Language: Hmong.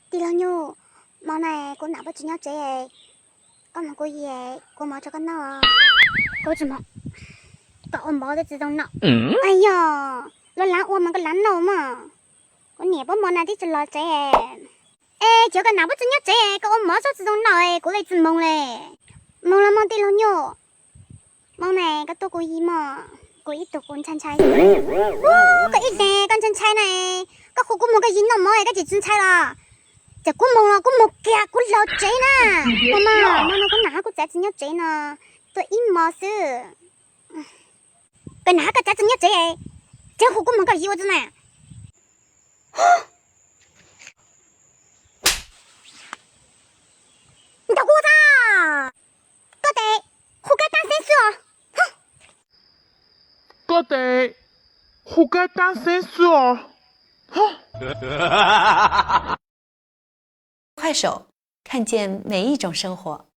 Tij laug Nyuj, hmo no kuv nam puab tsis nyob tsev, koj moog kuv yim, kuv ua mov rau koj noj. Kuv tsis moog, koj ua mov koj tsis zoo noj. Yog, luag lav ua mas koj lav noj mog. Kuv niam puab hmo no twb tsis los tsev. Es cov koj nam puab tsis nyob tsev, koj ua mov tsis zoo noj, kuv le tsis moog le. Moog los moog tij laug Nyuj. Hmo no koj tuaj kuv yim mog, kuv ib tug kuv ntshai ntshai. Koj ib teg koj ntshai ntshai na, koj hu kuv moog koj yim noj mov koj tsis ntshai los? Ces kuv moog los kuv moog kiag kuv los tsev na. Moog mog, hmo no kuv nam hab kuv txiv tsis nyob tsev no, tuaj ib hmo xwb. Koj nam hab koj txiv tsis nyob tsev, tseem hu kuv moog koj yim ua tsi na. Ntaus kuv tag. Koj tes hu kab taab xeeb xwb os. Koj tes hu kab taab xeeb xwb os. 快手，看见每一种生活。